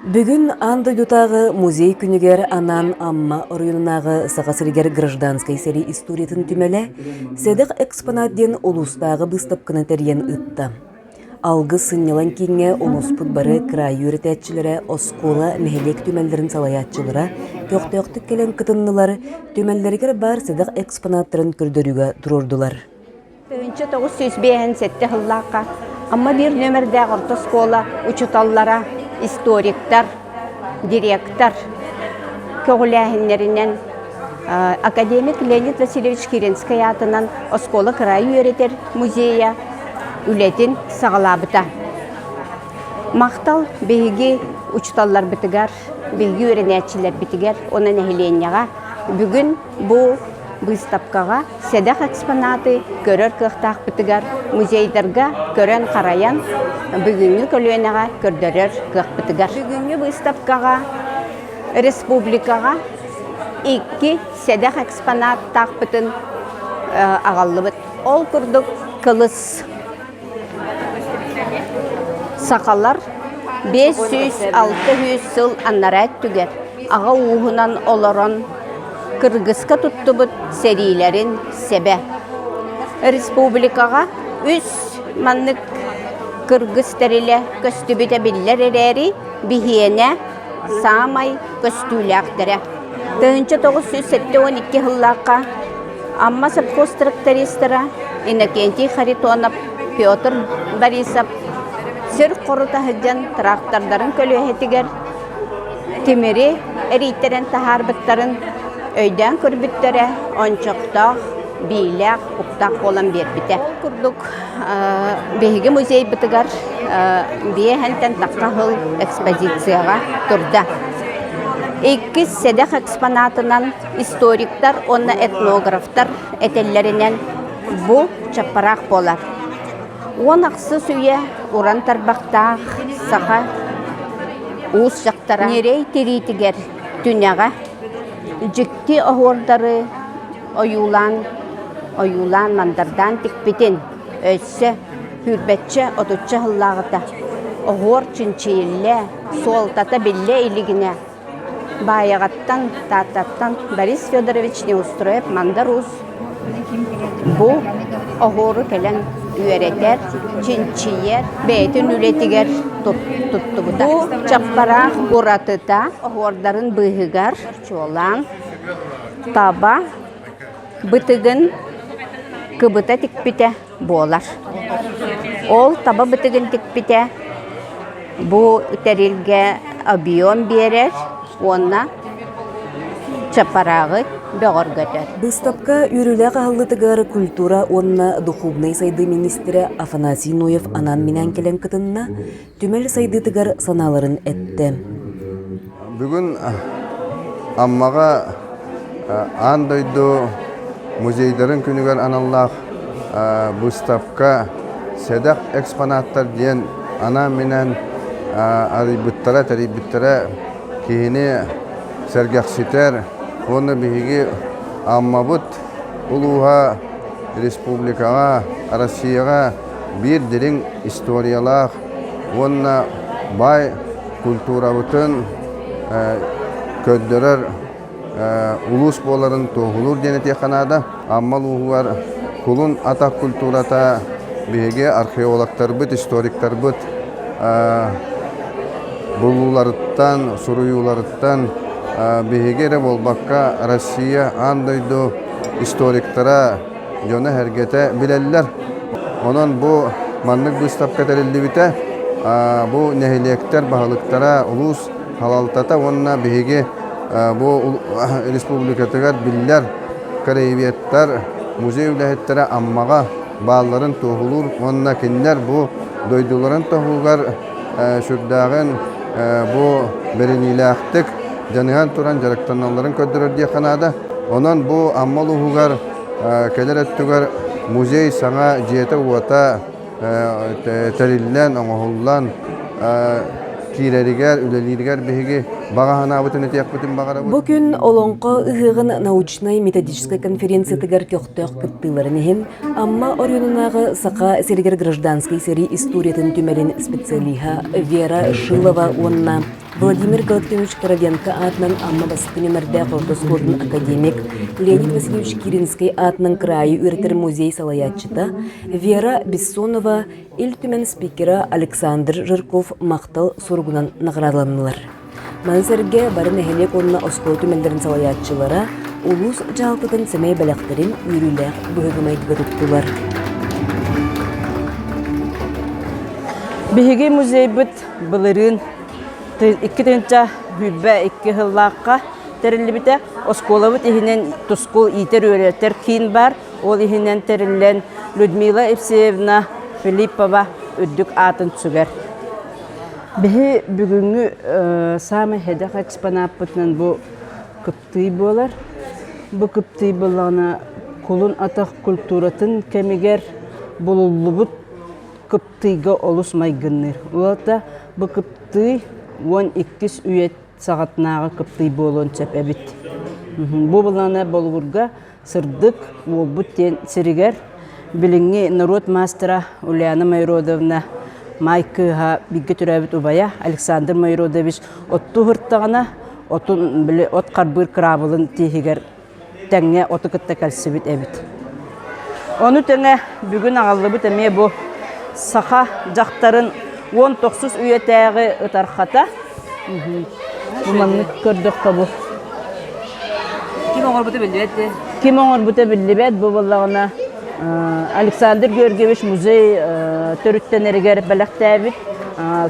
Бүгүн аан дойдутааҕы музей күнүгэр анаан Амма оройуонунааҕы Саха сиригэр гражданскай сэрии историятын түмэлэ «Сэдэх экспонат» диэн улуустааҕы быыстапканы тэрийэн ыытта. Алгыс сынньалаҥ кииҥҥэ улууспут бары кыраайы үөрэтээччилэрэ, оскуола, нэһилиэк түмэллэрин салайааччылара көхтөөхтүк кэлэн кытыннылар, түмэллэригэр баар сэдэх экспонаттарын көрдөрүүгэ туруордулар. 1957 сыллаахха Амма биир нүөмэрдээх орто оскуола учууталлара, историктар, директор көҕүлээһиннэринэн академик Леонид Васильевич Киренскэй аатынан оскуола кыраайы үөрэтэр музейа үлэтин саҕалаабыта. Махтал биһиги учууталларбытыгар, биһиги үөрэнээччилэрбитигэр уонна нэһилиэнньэҕэ бүгүн бу быыстапкаҕа сэдэх экспонаты көрөр кыахтаахпытыгар музейдарга көрөн-харайан бүгүҥҥү көлүөнэҕэ көрдөрөр кыахпытыгар. Бүгүҥҥү быыстапкаҕа республикаҕа икки сэдэх экспонаттаахпытын аҕаллыбыт. Ол курдук кылыс Сахалар 500-600 сыл анараа өттүгэр аҕа ууһунан олорон кыргыска туттубут сэриилэрин сэбэ. Республикаҕа үс маннык кыргыс тэрилэ көстүбүтэ биллэр эрээри, биһиэнэ саамай көстүүлээхтэрэ. 1972 сыллаахха Амма сопхуос трактористара Иннокентий Харитонов, Петр Борисов сир хорута сылдьан трактордарын көлүөһэтигэр тимири эрийтэрэн таһаарбыттарын өйдөөн көрбүттэрэ ончохтоох, биилээх, уктаах буолан биэрбитэ. Ол курдук биһиги музейбытыгар биэһэнтэн тахха сыл экспозицияҕа турда. Иккис сэдэх экспонатынан Историктар уонна этнографтар этэллэринэн, бу чаппараах буолар. Уон ахсыс үйэ уран тарбахтаах саха уус дьахтара ньирэй тириитигэр түнэҕэ дьикти оһуордары ойуулаан ойуулаан мандардаан тикпитин өссө сүүрбэччэ отучча сыллааҕыта оһуор чинчийиллэ суолтата биллэ илигинэ Баайаҕаттан, Тааттаттан Борис Федорович Неустроев-Мандар Уус бу оһуору кэлэн үөрэтэр, чинчийэр, бэйэтин үлэтигэр туттубута. Бу чаппараах уратыта оһуордарын быыһыгар чуолаан таба бытыгын кыбыта тикпитэ буолар. Ол таба бытыгын тикпитэ бу тэрилгэ объем биэрэр уонна чапарааҕы бөҕөргөтөр. Быыстапка үөрүүлээх аһыллыытыгар культура уонна духовнай сайдыы министрэ Афанасий Ноев анаан-минээн кэлэн кытынна, түмэл сайдыытыгар санааларын эттэ. Бүгүн Аммаҕа аан дойду музейдарын күнүгэр аналлаах быыстапка «Сэдэх экспонаттар» диэн анаан-минээн арыйбыттара, тэрийбиттэрэ киһини сэргэхситэр уонна биһиги Аммабыт улууһа республикаҕа, Россияҕа биир дириҥ историялаах уонна баай культурабытын көрдөрөр улуус буоларын туоһулуур диэн этиэххэ наада. Амма улууһугар кулун атах культурата биһиги археологтарбыт, историктарбыт булууларыттан, суруйууларыттан биһиги эрэ буолбакка Россия, аан дойду историктара дьоно-сэргэтэ билэллэр. Онон бу маннык быыстапка тэриллибитэ. Бу нэһилиэктэр баһылыктара, улуус салалтата уонна биһиги бу республикатыгар биллэр краеведтар, музей үлэһиттэрэ Аммаҕа баалларын туоһулуур уонна кинилэр бу дойдуларын туһугар сүрдээҕин бу бэриниилээхтик дьаныһан туран дьарыктаналларын көрдөрөр диэххэ наада. Онон бу Амма улууһугар кэлэр өттүгэр музей саҥа дьиэтэ-уота тэриллэн, оҥоһуллан киирэригэр, үлэлииригэр биһиги баҕа санаабытын этиэхпитин баҕарабыт. Бу күн Олоҥхо ыһыаҕын научнай-методическай конференциятыгар көхтөөх кыттыыларын иһин Амма оройуонунааҕы Саха сиригэр гражданскай сэрии историятын түмэлин специалиһа Вера Шилова уонна. Владимир Галактионович Короленко аатынан Амма бастакы нүмердээх орто оскуолатын академик Леонид Васильевич Киринскэй аатынан кыраайы үөрэтэр музей салайааччыта Вера Бессонова, Ил Түмэн спикера Александр Жирков махтал суругунан наҕараадаланнылар. Маны сэргэ бары нэһилиэк уонна оскуола түмэллэрин салайааччылара улуус дьаһалтатын сэмэй бэлэхтэрин үөрүүлээх быһыыга-майгыга туттулар. Биһиги музейбыт былырыын 2022 сыллаахха тэриллибитэ. Оскуолабыт иһинэн тускул иитэр-үөрэтэр киин баар. Ол иһинэн тэриллэн Людмила Евсеевна Филиппова үрдүк аатын сүгэр. Биһи бүгүҥҥү саамай сэдэх экспонаппытынан бу кыптыый буолар. Бу кыптыый буоллаҕына кулун атах культуратын кэмигэр булуллубут кыптыйга олус майгынныыр. Уолата бу кыптыый 12 үйэ саҕатынааҕы кыптый буолуон сөп эбит. Бу былаана Болугурга Сырдык Уолбут диэн сиригэр билиҥҥи норуот маастара Ульяна Майродовна Маай кыыһа бииргэ төрөөбүт убайа Александр Майродович оттуу сырыттаҕына отун били от харбыыр кыраабылын тииһигэр тэҥҥэ оту кытта кэлсибит эбит. Ону тэҥэ бүгүн аҕаллыбыт эмиэ бу саха дьахтарын 19 үйэтээҕи ытархата. Бу маннык көрдөххө бу. Ким оҥорбута биллибэт дээ? Ким оҥорбута биллибэт бу буоллаҕына Александр Георгиевич музей төрүттэнэригэр бэлэхтээбит.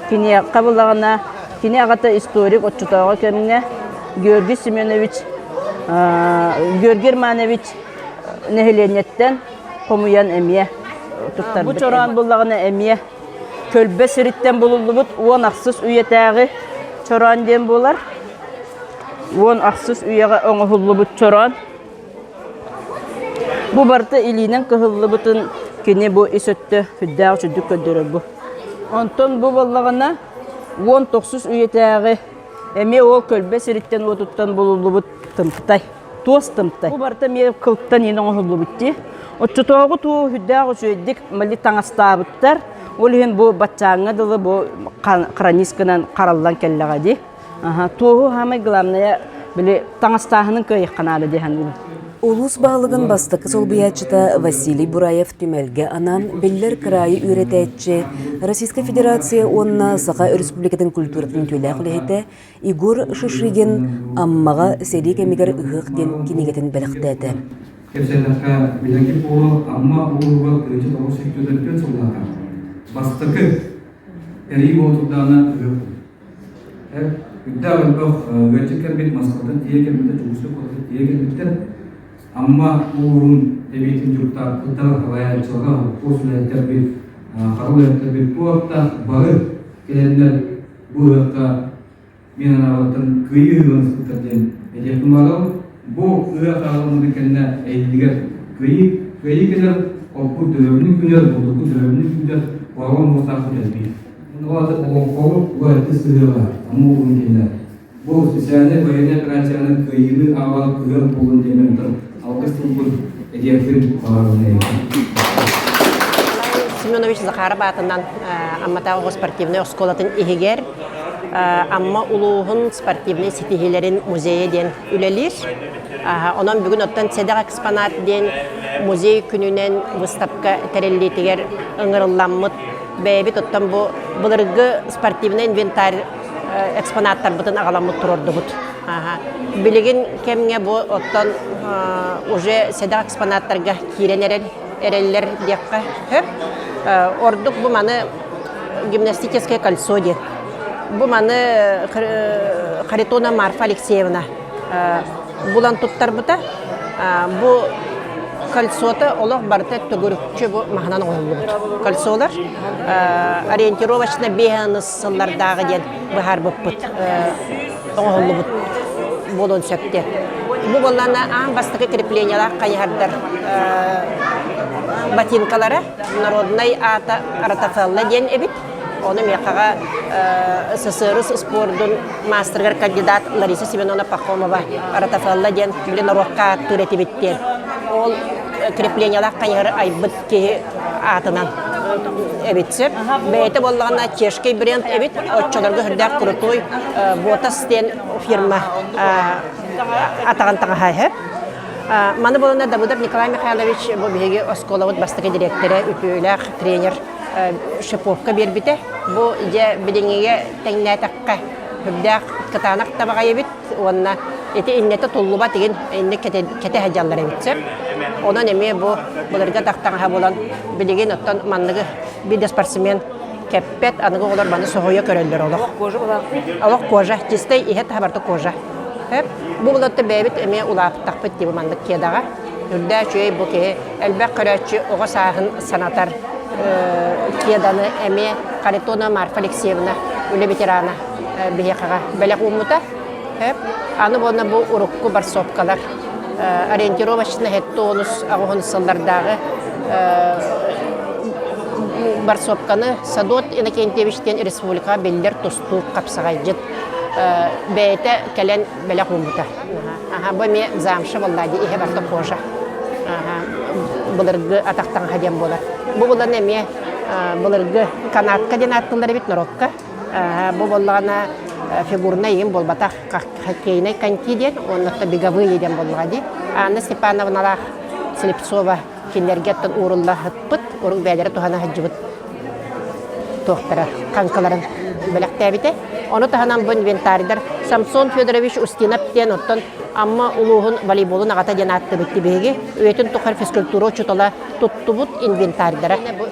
Киниэхэ буоллаҕына кини аҕата историк оччотооҕу кэмҥэ Георгий Семенович Георгий Романович нэһилиэнньэттэн хомуйан эмиэ туттарбыт. Бу чороон буллаҕына эмиэ көлбө сириттэн булуллубут 16 үйэтээҕи чороон диэн буолар. 16 үйэҕэ оҥоһуллубут чороон. Бу барыта илиинэн кыһыллыбытын кини бу ис өттө сүрдээх үчүгдүк көрдөрөр бу. Онтон бу буоллаҕына 19 үйэтээҕи Эмиэ ол көлбө сириттэн уотуттан булуллубут тымтай, туос тымтай. Бу барыта эмиэ кылтан иин оҥоһуллубут дии. Оччотооҕу туу сүрдээх үчүгэйдик мали таҥастаабыттар. Ол иһин бу баччааҥҥа дылы бу хронисканан хараллан кэллэҕэ дии. Аха, туоһу самое главное били таҥастааһынын кыайыахха наада дии саныыбын. Улуус баһылыгын бастакы солбуйааччыта Василий Бураев түмэлгэ анаан биллэр кыраайы үөрэтээччи, Российскай Федерация уонна Саха Өрөспүүбүлүкэтин культуратын үтүөлээх үлэһитэ Егор Шишигин Аммаҕа сэрии кэмигэр ыһыах диэн кинигэтин бэлэхтээтэ. Кэпсээтэххэ, Билэги буолу Амма улууһугар 1944 сыллаата бастакы эрии боотурдаана ыһыах Үрдээх элбэх ыалдьыт кэлбит, Москваттан тиийэ кэлбиттэр, Дьокуускай куораттан тиийэ кэлбиттэр. Амма улууһун эбиитин дьокутааттар, салайааччылара, холкуос үлэһиттэрбит, хара үлэһиттэрбит туохтаах бары кэлэннэр бу ыһыахха мин анаабыттан кыайыы ыһыаҕын ыспыттар диэн этиэхпин баҕарабын. Бу ыһыах ааҕыллыбытын кэннэ эйигинигэр кыайыы кыайыы кэлэр, оппут дөрөбүнүн күнэр, бурдукпут дөрөбүнүн күүтэр, куһаҕан муостаахпыт элбиир. Олоҥхоҕут уһайты сыһыаҕа Амма улууһун киинэ. Бу специальнай военнай операцияны кыайыыны аҕалан ыһыах буоллун диэн онтон алгыс тылбын этиэхпин баҕарабын Семенович Захаров аатынан Амматааҕы оҕо спортивнай оскуолатын иһигэр Амма улууһун спортивнай ситиһиилэрин музейа диэн үлэлиир. Онон бүгүн оттон сэдэх экспонат диэн музей күнүнэн выставка тэриллиитигэр ыҥырылламмыт Бэйэбит оттон бу былыргы спортивнай инвентарь экспонаттарбытын аҕаламмыт туруордубут. Билигин кэмҥэ бу оттон уже сэдэх экспонаттарга киирэн эрэр эрэллэр диэххэ сөп. Ордук бу маны гимнастическое кольцо диэн. Бу маны Харитона Марфа Алексеевна булан туттарбыта. Бу кольцота олох барыта төгүрүкчү бу маһынан оҥоһуллубут кольцолар. Ориентировочно биэһэнис сыллардааҕы диэн быһаарбыппыт оҥоһуллубут буолуон сөп диэн. Бу буоллаҕына аан бастакы креплениялаах хайыһардар ботинкалара народнай аата Ратафелла диэн эбит. Ону миэхэҕэ СССР спордун маастарыгар кандидат Лариса Семеновна Пахомова Ратафелла диэн били норуокка ааттыыр этибит диэн. Ол креплениялаах хайыһары айбыт киһи аатынан. эбит сөп. Бэйэтэ буоллаҕына чешский бренд эбит. Оччолорго үрдээх крутой Ботас диэн фирма атаҕын таҥаһа үһү. Маны буолана Давыдов Николай Михайлович бу биһиги оскуолабыт бастакы дириэктэрэ, үтүөлээх тренер Шиповка биэрбитэ. Бу дьэ билиҥҥигэ тэҥнээтэххэ үрдээх кытаанах табаҕай эбит уонна ити иннэтэ туллубат игин иннэ кэтэ сылдьаллар эбит сөп. Онон эмиэ бу былыргы атах таҥаһа буолан билигин оттон манныгы биир да спортсмен кэппэт аныгы оҕолор маны соһуйа көрөллөр олох. Олох кожа, чистай иһэ таһа барыта кожа. Бу булатта бэйэбит эмиэ улааппытахпыт дии бу маннык кедаҕа. Үрдээ үчүгэй бу киһи элбэх көрөөччү оҕо сааһын санатар кеданы эмиэ Харитонова Марфа Алексеевна үлэ ветерана биһиэхэҕэ бэлэх ууммута. Аны буолна бу урукку барсовкалар ориентировочно хеттонус аҕыһын сыллардааҕы барсовканы Садот Иннокентьевич диэн республикаҕа биллэр тустуук хапсаҕайдьыт бэйэтэ кэлэн бэлэх ууммута. Аха, бу эмиэ замша буолла дии, иһэ барыта кожа. Аха, былыргы атах таҥаһа диэн буолар. Бу булан эмиэ былыргы канатка диэн ааттыыллар эбит норуокка. Бу буоллаҕына фигурнай игин буолбатах, хоккейнай коньки диэн, уонна беговые диэн буоллаҕа дии. Анна Степановналаах Слепцова кинилэргэ оттон уурулла сыппыт, урук бэйэлэрэ туһана сылдьыбыт туохтара хаҥкаларын бэлэхтээбитэ. Ону таһынан бу инвентарьдар Самсон Федорович Устинов диэн оттон Амма улууһун волейболун аҕата диэн ааттыыбыт биһиги. Үйэтин тухары физкультура учуутала туттубут инвентарьдара. Бу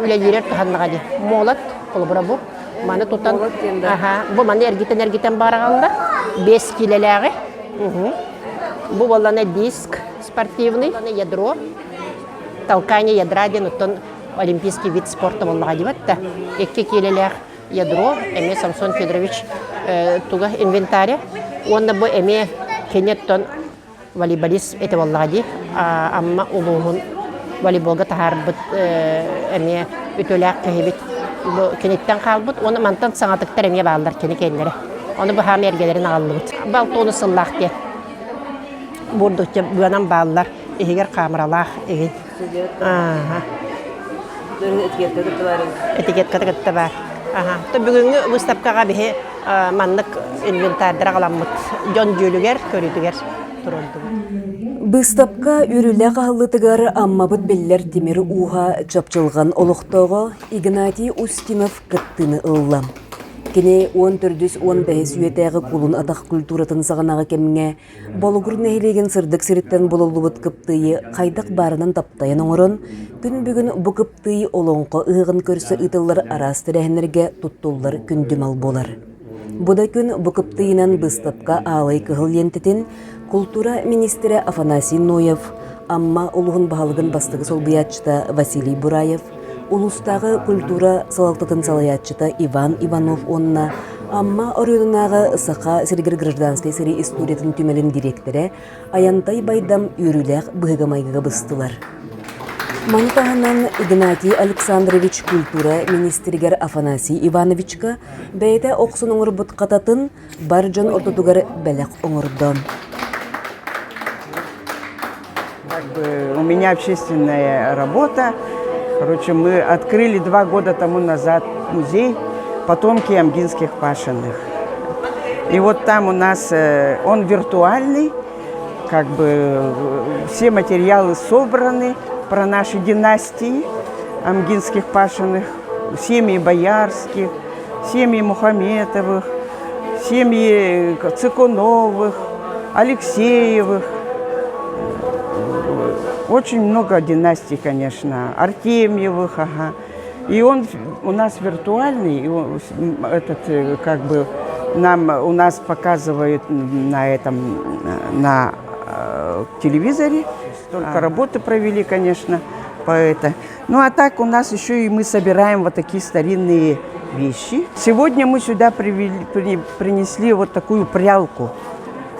үлэлиирэр туһаннаҕа дии. Молот, холобура бу. Маны тутан, аха, бу маны эргитэн-эргитэн бараҕаллар. 5 киилэлээҕи. Бу буоллана диск спортивный, ядро, толкание ядра диэн оттон олимпийский вид спорта буоллаҕа диэбэт да икки киилэлээх ядро эмиэ Самсон Федорович туга инвентарь уонна бу эмиэ кини оттон волейболист этэ буоллаҕа дии Амма улууһун волейболга таһаарбыт эмиэ үтүөлээх киһибит бу киниттэн хаалбыт уонна мантан саҥатыктар эмиэ бааллар кини кэннилэрэ ону быһаам эргэлэрин аҕаллыбыт балтону сыллаах диэн бурдукча быанан бааллар иһигэр хаамыралаах игин Этикетката кытта баар. То бүгүҥҥү выставкаҕа биһи маннык инвентарьдары аҕаламмыт дьон дьүөлүгэр, көрүүтүгэр туруордубут. Быыстапка үөрүүлээх аһыллыытыгар Аммабыт биллэр тимир ууһа Чапчылҕан олохтооҕо Игнатий Устинов кыттыыны ылла. Кини 14 15 үйэтээҕи кулун атах культуратын саҕанааҕы кэмҥэ Болугур нэһилиэгин сырдык сириттэн булуллубут кыптыйы хайдах баарынан таптайан оҥорон, күн бүгүн бу кыптый олоҥхо ыһыаҕын көрсө ыытыллар араас тэрээһиннэргэ туттуллар күндү мал буолар. Бу да күн бу кыптыйынан быыстапка аалай кыһыл лиэнтэтин култуура миниистирэ Афанасий Ноев, Амма улууһун баһылыгын бастакы солбуйааччыта Василий Бураев, улуустааҕы культура салалтатын салайааччыта Иван Иванов уонна Амма оройуонунааҕы Саха сиригэр гражданскай сэрии историятын түмэлин дириэктэрэ Айантай Байдам үөрүүлээх быһыыга-майгыга быстылар. Маны таһынан Игнатий Александрович культура министригэр Афанасий Ивановичка бэйэтэ охсон оҥорбут хататын бар дьон ортотугар бэлэх оҥордо. Как бы у меня общественная работа. Короче, мы открыли 2 года тому назад музей «Потомки Амгинских Пашиных». И вот там у нас он виртуальный, как бы все материалы собраны про наши династии Амгинских Пашиных, семьи Боярских, семьи Мухаметовых, семьи Цикуновых, Алексеевых. Очень много династий, конечно, Артемьевых, ага. И он у нас виртуальный, и он, этот, как бы нам у нас показывают на этом, на телевизоре. Столько работы провели, конечно, по это. Ну а так у нас еще и мы собираем вот такие старинные вещи. Сегодня мы сюда привели, принесли вот такую прялку.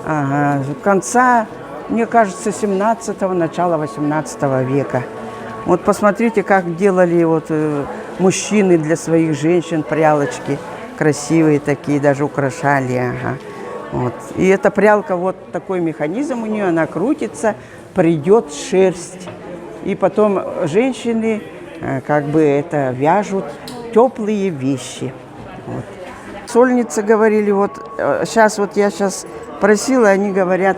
Ага, конца, мне кажется, 17-го, начала 18 века. Вот посмотрите, как делали вот мужчины для своих женщин прялочки. Красивые такие, даже украшали. Ага. Вот. И эта прялка, вот такой механизм у нее, она крутится, прядет шерсть. И потом женщины Как бы это вяжут теплые вещи. Вот. Сольницы говорили, вот сейчас вот я сейчас просила, они говорят,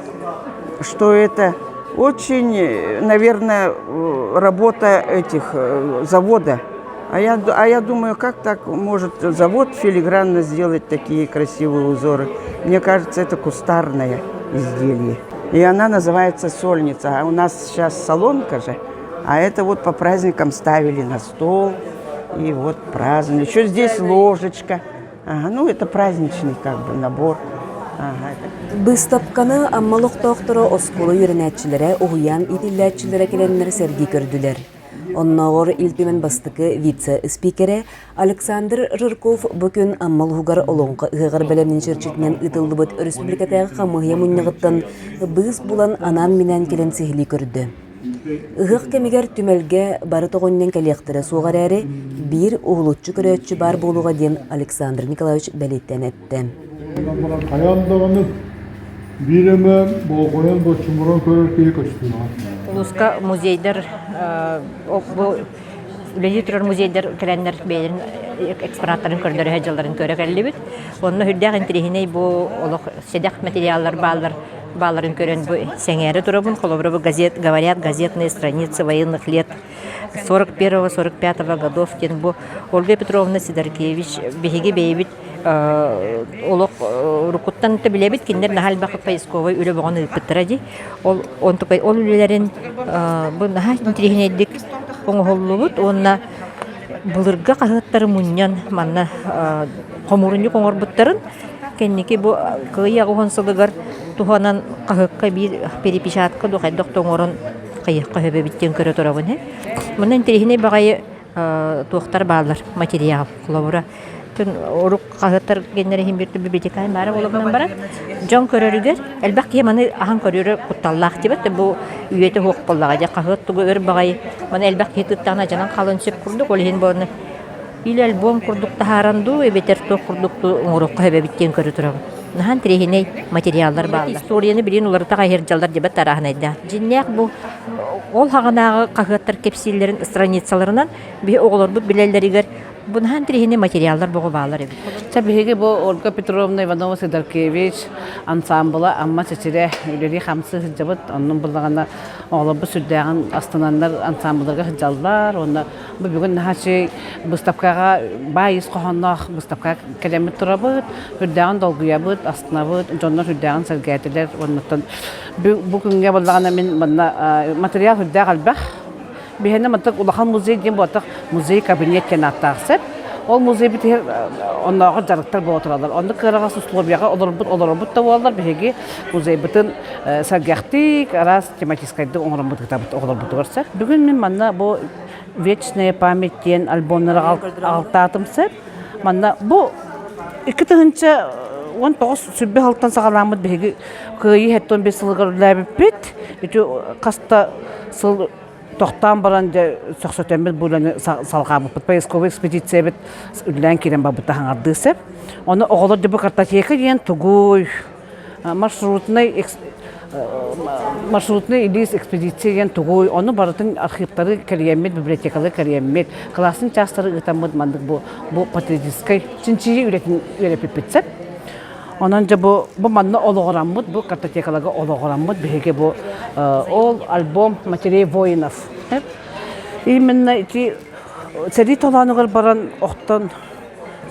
что это очень, наверное, работа этих завода. А я думаю, как так может завод филигранно сделать такие красивые узоры? Мне кажется, это кустарное изделие. И она называется сольница. А у нас сейчас солонка же. А это вот по праздникам ставили на стол. И вот праздновали. Еще здесь ложечка. Ага, ну, это праздничный как бы набор. Ага, это... Быыстапканы Амма олохтоохторо оскуола үөрэнээччилэрэ, уһуйаан иитиллээччилэрэ кэлэннэр сэргии көрдүлэр. Оннооҕор Ил Түмэн бастакы вице-спикерэ Александр Жирков бу күн Амма улууһугар Олоҥхо ыһыаҕар бэлэмнин чэрчитинэн ыытыллыбыт өрөспүүбүлүкэтээҕи хамыыһыйа мунньаҕыттан быыс булан анаан-минээн кэлэн сиһилии көрдө. Ыһыах кэмигэр түмэлгэ бары тоҕонньон кэлиэхтэрэ суоҕа эрээри, биир уһулуччу көрөөччү баар буолуоҕа диэн Александр Николаевич бэлиэтээн эттэ. Хайаан даҕаны биир эмэ болҕойон боччумуран көрөр киһи көстүөҕэ. Улууска музейдар бу үлэлии турар музейдар кэлэннэр бэйэлэрин экспонаттарын көрдөрө сылдьалларын көрө кэллибит. Онно сүрдээх интэриэһинэй бу олох сэдэх материаллар бааллар баалларын көрөн бу сэҥээрэ турабын. Холобура бу газет говорят газетные страницы военных лет 41-45 годов диэн бу Ольга Петровна Сидоркевич биһиги бэйэбит олох уруккуттан да билэбит кинилэр наһаа элбэх поисковай үлэ бөҕөнү ыыппыттара дии. Ол онтукай ол үлэлэрин бу наһаа интириэһинэйдик оҥоһуллубут уонна былыргы хаһыаттары мунньан манна хомуурунньук оҥорбуттарын кэнники бу кыайыы аҕыс уон сылыгар туһанан хаһыакка биир перепечатка дуу хайдах да оҥорон хайыахха сөп эбит диэн көрө турабын ээ. Манна интэриэһинэй баҕайы туохтар бааллар материал холобура урук хаһыаттар геннэр иһин биир библиотекаҕа баара буолан баран дьон көрөрүгэр элбэх киһи маны аһан көрөрө кутталлаах диэбэт бу үйэтэ суох буоллаҕа дьэ хаһыат тугу өр баҕайы маны элбэх киһи тыттаҕына дьанан хаалыан сөп курдук ол иһин буоланы или альбом курдук таһааран дуу эбэтэр туох курдук оҥоруохха сөп эбит диэн көрө турабын наһаа интэриэһинэй материаллар бааллар историяны билигин уларыта хайыһырдьаллар диэбэт арааһынайдаах дьиннээх бу ол хаҕынааҕы хаһыаттар кэпсииллэрин страницаларынан биһи оҕолорбут билэллэригэр бу наһаа интэриэһинэй материаллар боҕо бааллар эбит. Чэ биһиги бу Ольга Петровна Иванова Сидоркевич ансаамбыла Амма чэчирэ үлэлии-хамсыы сылдьабыт. Оннун буллаҕына оҕолорбут сүрдээҕин астынаннар ансаамбылларга сылдьаллар. Уонна Бу бүгүн наһаа үчүгэй быыстапкаҕа баай ис хоһоонноох быыстапка кэлэммит турабыт. Үрдээҕин долгуйабыт, астынабыт, дьоннор үрдээҕин сэргээтилэр. Оннуттан бу күҥҥэ буоллаҕына мин манна материал үрдээх элбэх. Биһиэнэ мантан улахан музей диэн буолтах музей кабинет диэн ааттаах сөп. Ол музей битигэр оннооҕор дьарыктар буола тураллар. Онно кыараҕас условияҕа олорбут олоробут да буоллар биһиги музейбытын сэргэхтик, араас тематическайдык оҥороммут ыытабыт оҕолорбутугар сөп. Бүгүн мин манна бу Вечная память диэн альбомнары аҕалтаатым сөп. Манна бу 2019 сүрбэ сылтан саҕаламмыт биһиги Кыайыы 75 сылыгар үлэлээбиппит. Ити хаста сыл тохтоон баран дьэ сөхсөтөммүт бу үлэни салҕаабыппыт. Поисковый экспедициябыт үлэлээн киирэн барбыта хаҥардыы сөп. Ону оҕолор дьэ бу картотека диэн тугуй? Маршрутный маршрутный илиис экспедиция диэн тугуй, ону барытын архивтары кэрийэммит, библиотекалары кэрийэммит, кылаасын чаастары ыытаммыт маннык бу, бу патриотическай чинчийии үлэтин үөрэппиппит сөп. Онон дьэ бу, бу манна олоҕураммыт, бу картотекаларга олоҕураммыт биһиги бу ол альбом матерей воинов. Именно ити сэрии толоонугар баран охтон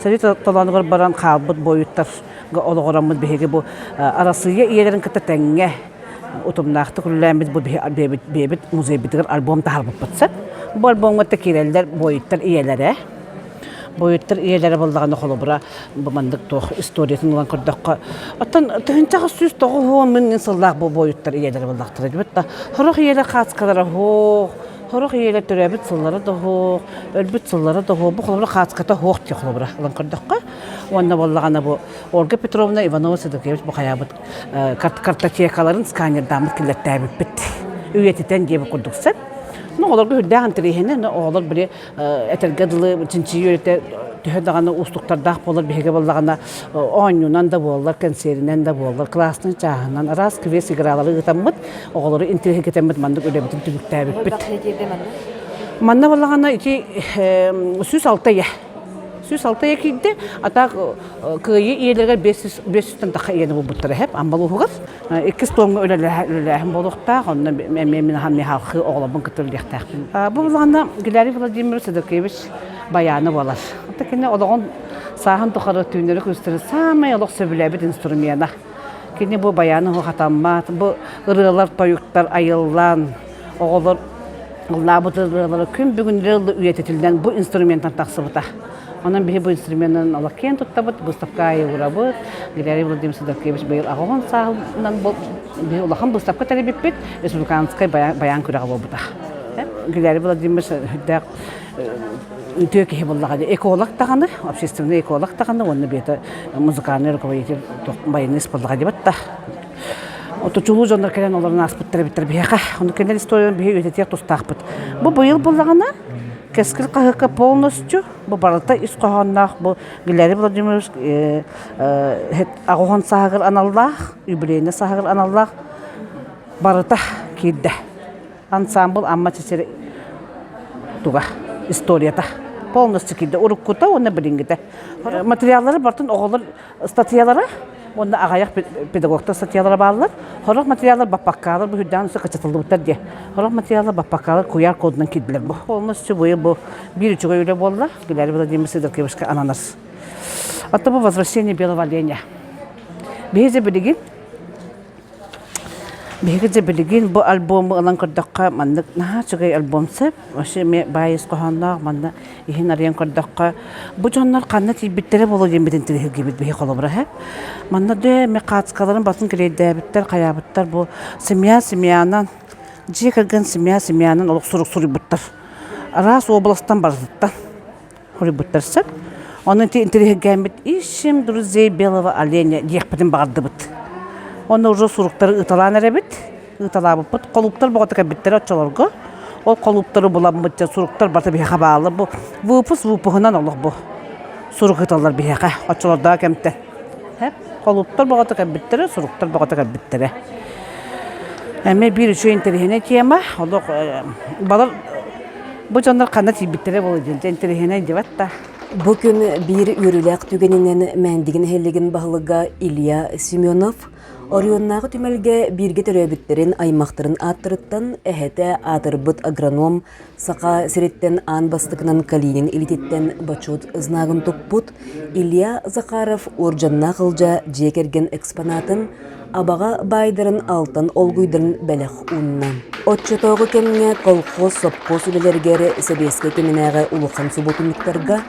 сэрии толоонугар баран хаалбыт буойуттар олоҕураммыт биһиги бу Арассыыйа ийэлэрин кытта тэҥҥэ утумнаахтык үлэлээммит бу бэйэбит музейбытыгар альбом таһаарбыппыт сөп. Бу альбомҥа да киирэллэр буойуттар ийэлэрэ. Буойуттар ийэлэрэ буоллаҕына холобура бу маннык туох историятын ылан көрдөххө оттон 1990 сыллаах бу буойуттар ийэлэрэ буоллахтара дибит да сорох ийэлэр хааскалара суох сорох ийэлэр төрөөбүт сыллара да суох өлбүт сыллара да суох бу холобура хааската суох дии холобура ылан көрдөххө Уонна буоллаҕына бу Ольга Петровна Иванова Седокевич бу хайаабыт картотекаларын сканердааммыт киллэртээбиппит. Үйэтитэн диэбит курдук сөп. Ну, оҕолорго үрдээх интэриэһинэй, но оҕолор били этэргэ дылы чинчийии үлэтэ төһө даҕаны уустуктардаах буолар биһиги буоллаҕына оонньуунан да буоллар, кэнсиэринэн да буоллар, кылаастан чааһынан араас квест игралары ыытаммыт, оҕолору интэриэһиргэтэммит маннык үлэбитин түмүктээбиппит. Манна буоллаҕына ити 106 ийэ. 106 ийэ киирдэ. А так кыайыы ийэлэригэр 500-тэн тахха ийэни булбуттара хэп Амбал уһугар. Иккис туомҥа үлэлээһин буолуохтаах. Онно эмиэ мин ахан михалхы оҕолорбун кытта үлэлиэхтээхпин. Бу булаҕына Гилярий Владимирович Садыркевич баяны буолар. Ата кини олоҕун сааһын тухары түүннэри күнүстэри саамай олох сөбүлээбит инструмена. Кини бу баяны хатаммат, бу ырыалар, тойуктар айыллан, оҕолор ыллаабыт ырыалара күн бүгүн үйэтитиллэн бу инструментан тахсыбыта. Онон биһи бу инструменын олох киэн туттабыт, выставка аайы уурабыт. Григорий Владимирович Сидоркевич быйыл аҕаҕын сааһынан биһи улахан выставка тэрийбиппит, республиканскай баян күрэҕэ буолбута. Григорий Владимирович үрдээх үтүө киһи буоллаҕа дии. Эколог даҕаны, общественный эколог даҕаны уонна бэйэтэ музыкальный руководитель баянист буоллаҕа дии да. Ото чулуу дьоннор кэлэн олорон ааспыттар эбиттэр биһиэхэ. Ону кинилэр историяларын биһи үйэтитиэх тустаахпыт. Бу быйыл буоллаҕына Кэскил хаһыакка полностью бу барыта ис хоһоонноох бу Гилярий Владимирович аҕыһон сааһыгар аналлаах, юбилейный сааһыгар аналлаах барыта киирдэ. Ансамбл Амма чэчир туга историята полностью киирдэ уруккута уонна билиҥҥитэ. Материаллары барытын оҕолор статьялара уонна аҕыйах педагогтар статьялара бааллар. Сорох материаллар баппаккаалар бу үрдээн өссө кыччатыллыбыттар диye. Сорох материаллар баппаккаалар куйаар кодунан киирдилэр бу. Полностью бу бу биир үчүгэй үлэ буолла. Гилярий Владимирович Сидоркевичка ананар. Ото бу возвращение белого оленя. Биһиги билигин Биһиги дьэ билигин бу альбому ылан көрдөххө маннык наһаа үчүгэй альбом сөп. Вообще эмиэ баай ис хоһоонноох манна иһин арыйан көрдөххө бу дьоннор ханна тиийбиттэрэ буолуо диэммитин тириһиргибит биһи холобура һэ. Манна дьэ эмиэ хаацкаларын батын килиэйдээбиттэр, хайаабыттар бу семья семьянан дьиэ кэргэн семья семьянан олох сурук суруйбуттар. Араас уобаластан барытыттан. Хоруйбуттар сөп. Онон ити интэриэһиргээммит «Ищем друзей белого оленя» диэхпитин баҕардыбыт. Онно уже суруктары ыыталаан эрэбит. Ыыталаабыппыт. Холууптар боҕото кэлбиттэрэ оччолорго. Ол холууптары буламмыт дьэ суруктар барыта биһиэхэ бааллар. Бу выпуск выпуһунан олох бу сурук ыыталлар биһиэхэ оччолордоох кэмтэн. Холууптар боҕото кэлбиттэрэ, суруктар боҕото кэлбиттэрэ. Эмиэ биир үчүгэй интэриэһинэй тема. Олох балар бу дьоннор ханна тиийбиттэрэ буолуо диэн интэриэһинэй диэбэт да. Бу күн биир үөрүүлээх түгэнинэн Мээндиги нэһилиэгин баһылыга Илья Семенов Оройуоннааҕы түмэлгэ бииргэ төрөөбүттэрин аймахтарын ааттарыттан эһэтэ аатырбыт агроном Саха сириттэн аан бастакынан Калинин илиититтэн бочуот знагын туппут Илья Захаров уордьаннаах Ылдьаа дьиэ кэргэн экспонатын Абаҕа баайдарын алтан олгуйдарын бэлэх уунна. Оччотооҕу кэмҥэ колхоз, сопхуос үлэлэригэр сэбиэскэй кэминээҕи улахан субуотунньуктарга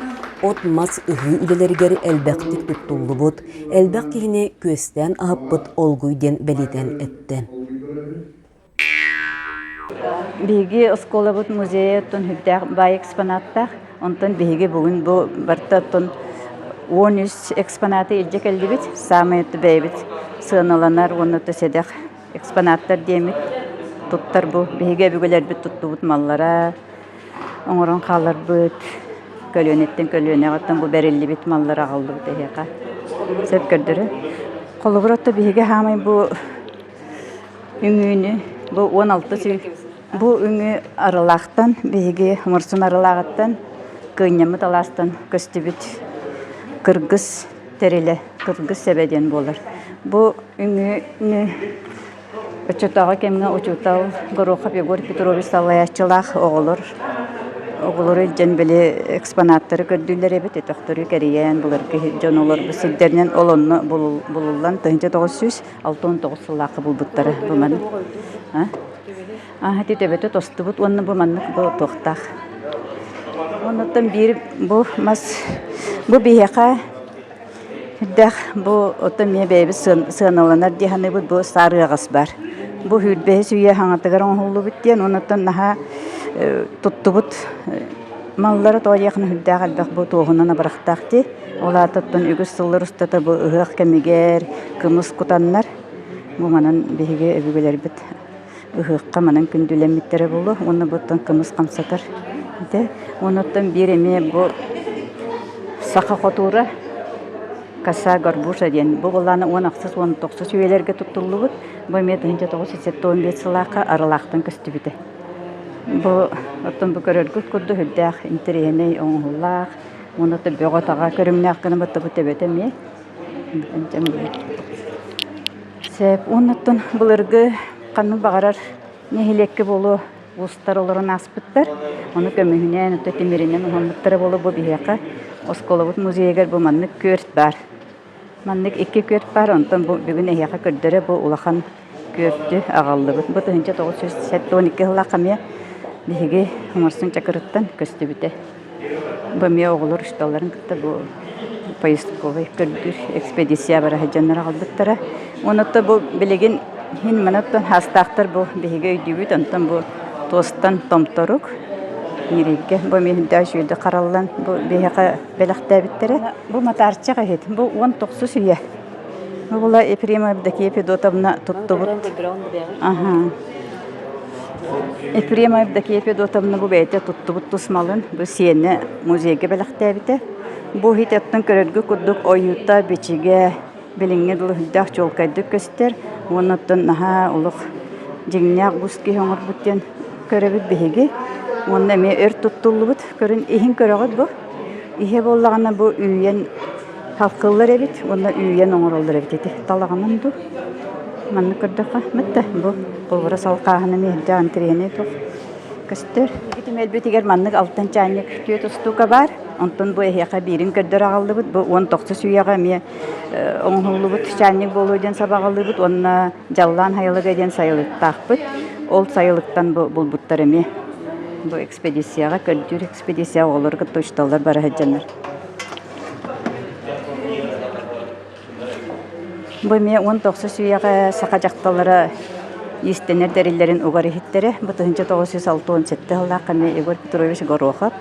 от-мас ыһыы үлэлэригэр элбэхтик туттуллубут, элбэх киһини күөстээн аһаппыт олгуй диэн бэлиэтээн эттэ. Биһиги оскуолабыт музейа оттон сүрдээх баай экспонаттаах. Онтон биһиги бүгүн бу барыта оттон 13 экспонаты илдьэ кэллибит. Саамай бэйэбит сыаналанар уонна сэдэх экспонаттар диэммит туттар бу биһиги өбүгэлэрбит туттубут маллара оҥорон хаалларбыт көлүөнэттэн көлүөнэҕэ оттон бу бэриллибит маллар аҕаллыбыт эһиэхэ сөп көрдөрө. Холобур отто биһиги хаамай бу Үҥүүнү бу 16 бу үҥүү Арылаахтан биһиги Мурсун Арылааҕыттан Кыынньаммыт алаастан көстүбүт кыргыс тэрилэ, кыргыс сэбэ диэн буолар. Бу үҥүүнү оччотооҕу кэмҥэ учуутал Горохов Егор Петрович салайааччылаах оҕолор оҕолору илдьэн били экспонаттары көрдүүллэр эбит, өтөхтөрү кэрийэн былыргы дьон олорбут сирдэринэн ол онно булуллан 1900 69 сыллаахха булбуттара бу маны. Ити төбөтө тостубут уонна бу маннык бу туохтаах. Оннуттан биир бу мас бу биһиэхэ үрдээх бу оттон эмиэ бэйэбит сыаналанар дии саныыбыт бу саар ыаҕас бар. Бу сүүрбэһис үйэ хаҥатыгар оҥоһуллубут диэн оннуттан наһаа туттубут маллара тоҕо диэххинэ сүрдээх элбэх бу туоһунан абырахтаах дии. Ол аата оттон үгүс сыллар устата бу ыһыах кэмигэр кымыс кутаннар, бу манан биһиги өбүгэлэрбит ыһыахха манан күндүлэммиттэрэ буолуо уонна бу оттон кымыс хамсатар этэ. Уонна оттон биир эмиэ бу саха хотуура коса горбуша диэн бу былаана 16 19 үйэлэргэ туттуллубут. Бу эмиэ 1975 сылаахха Арылаахтан көстүбүтэ. Бу оттон бу көрөргүт курдук үрдээх интэриэһинэй оҥоһуллаах уонна бөҕө-таҕа көрүҥнээх гына бу төбөтө эмиэ Сөп. Уоннаттан былыргы ханнык баҕарар нэһилиэккэ буолуо уустар олорон ааспыттар. Ону көмүһүнэн, ото тимиринэн уһаммыттара буолуо бу биһиэхэ оскуолабыт музейыгар бу маннык күөрт баар. Маннык икки күөрт баар, онтон бу бүгүн эһиэхэ көрдөрө бу улахан күөртү аҕаллыбыт. Бу 1972 сыллаахха эмиэ биһиги Оҥорсун Чакырыттан көстүбүтэ. Бу эмиэ оҕолор учууталларын кытта бу поисковай көрдүүр экспедиция бара сылдьаннар аҕалбыттара. Уонна бу билигин иһин манаттан хаастаахтар бу биһиги өйдүүбүт, онтон бу туостан томторук ньирэйгэ бу эмиэ үрдээх үчүгэйдик хараллан бу биһиэхэ бэлэхтээбиттэрэ. Бу матаарчах иһит, бу 19 үйэ. Бу була Ефремова Евдокия Федотовна туттубут. Аха. Ефремова Евдокия Федотовна бу бэйэтэ туттубут тус малын бу сиэнэ музейга бэлэхтээбитэ. Бу иһит оттон көрөргө курдук ойуута, бичигэ билиҥҥи дылы сүрдээх чуолкайдык көстөр уонна оттон наһаа олох дьиҥнээх уус киһи оҥорбут диэн көрөбүт биһиги. Уонна эмиэ өр туттуллубут. Көрүн иһин көрөҕүт бу. Иһэ буоллаҕына бу үүйэн халкыллар эбит уонна үүйэн оҥороллор эбит ити талаҕынан дуу маннык көрдөххө мытта бу холобура салхааһына миһирдээх интэриэһинэй туох көстөр түмэлбитигэр маннык алтан чаанньык түөрт устуука баар онтон бу эһиэхэ биирин көрдөрө аҕаллыбыт бу 19 үйэҕэ эмиэ оҥоһуллубут чаанньык буолуо диэн сабаҕалыыбыт уонна дьаллаан сайылыга диэн сайылыктаахпыт ол сайылыктан бу булбуттар эмиэ бу экспедицияҕа көрдүүр экспедиция оҕолору кытта учууталлар бара сылдьаннар Бу эмиэ 19 үйэҕэ саха дьахталлара иистэнэр тэриллэрин угар иһиттэрэ. Бу 1967 сыллаахха эмиэ Егор Петрович Горохов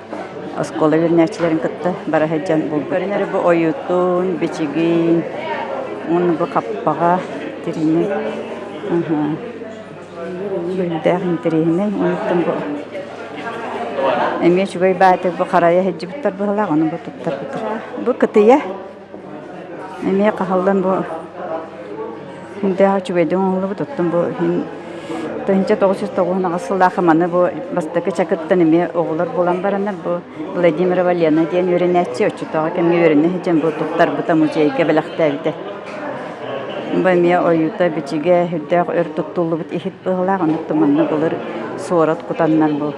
оскуола үөрэнээччилэрин кытта бара сылдьан булбут. Көрүнэр бу ойуутун, бичигин, уонна бу хаппаҕа тириини Сүрдээх интэриэһинэй. Онтон бу эмиэ үчүгэй баайдык бу харайа сылдьыбыттар быһыылаах, ону бу туттарбыттар. Бу кытыйа эмиэ хаһыллан бу сүрдээх үчүгэйдик оҥоһуллубут. Оттон бу иһин 1998 сыллаахха маны бу бастакы чакыттан эмиэ оҕолор буолан бараннар бу Владимирова Лена диэн үөрэнээччи оччотооҕу кэмҥэ үөрэнэ сылдьан бу туттарбыта музейга бэлэхтээбитэ. Бу эмиэ ойуута-бичигэ сүрдээх өр туттуллубут иһит быһыылаах, онон манна былыр суорат кутаннар бу.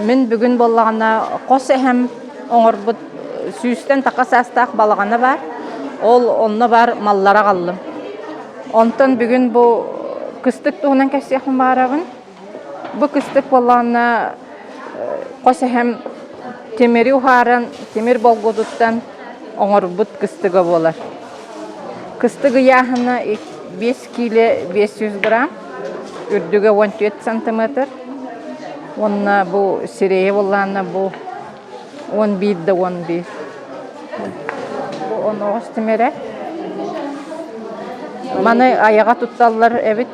Мин бүгүн буоллаҕына хос эһэм оҥорбут сүүстэн таха саастаах балаҕана баар. Ол онно баар маллары аҕаллым. Онтон бүгүн бу кыстык туһунан кэпсиэхпин баҕарабын. Бу кыстык буоллаҕына хос эһэм тимири уһааран, тимир болгуотуттан оҥорбут кыстыга буолар. Кыстык ыйааһына 5 киилэ 500 грамм, үрдүгэ 14 сантиметр. Уонна бу сирэйэ буоллаҕына бу 11 да 11. Бу оноҕос тимирэ. Маны айаҕа тутталлар эбит.